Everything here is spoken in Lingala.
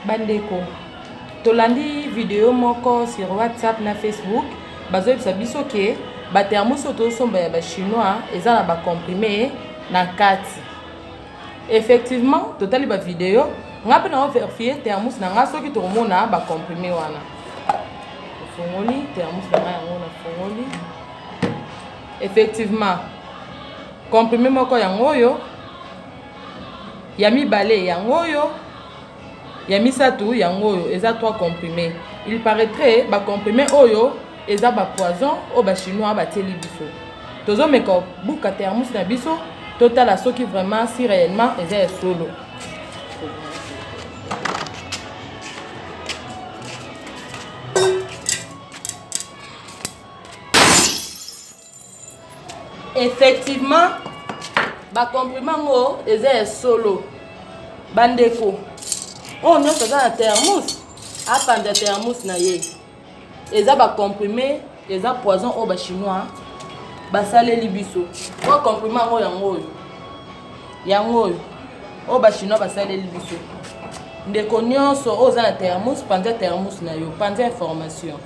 Bandeko, tolandi video moko sur WhatsApp na Facebook, bazoyebisa biso ke ba thermos oyo tozosomba ya ba chinois eza na ba comprime na kati. Effectivement, totali ba video, nga mpe nao verifier thermos na nga soki tokomona ba comprime wana. Tofongoli thermos na nga yango nafongoli. Effectivement, comprime moko yango oyo ya mibale yango oyo ya misato yango oyo eza 3 comprime il paraîtrait ba comprime oyo eza ba poison oyo ba chinois batieli biso tozomeka buka thermos na biso totala soki vraiment si réellement eza ya solo Effectivement, ba compriments ngo eza ya solo. Bandeko, oyo nyonso aza na thermos, apanza thermos na ye. Eza ba comprimés, eza poison oyo ba chinois basaleli biso. Oyo comprime yango yango oyo. Yango oyo. Oyo ba chinois basaleli biso. Ndeko nyonso oyo oza na thermos, panza thermos na yo, panza information.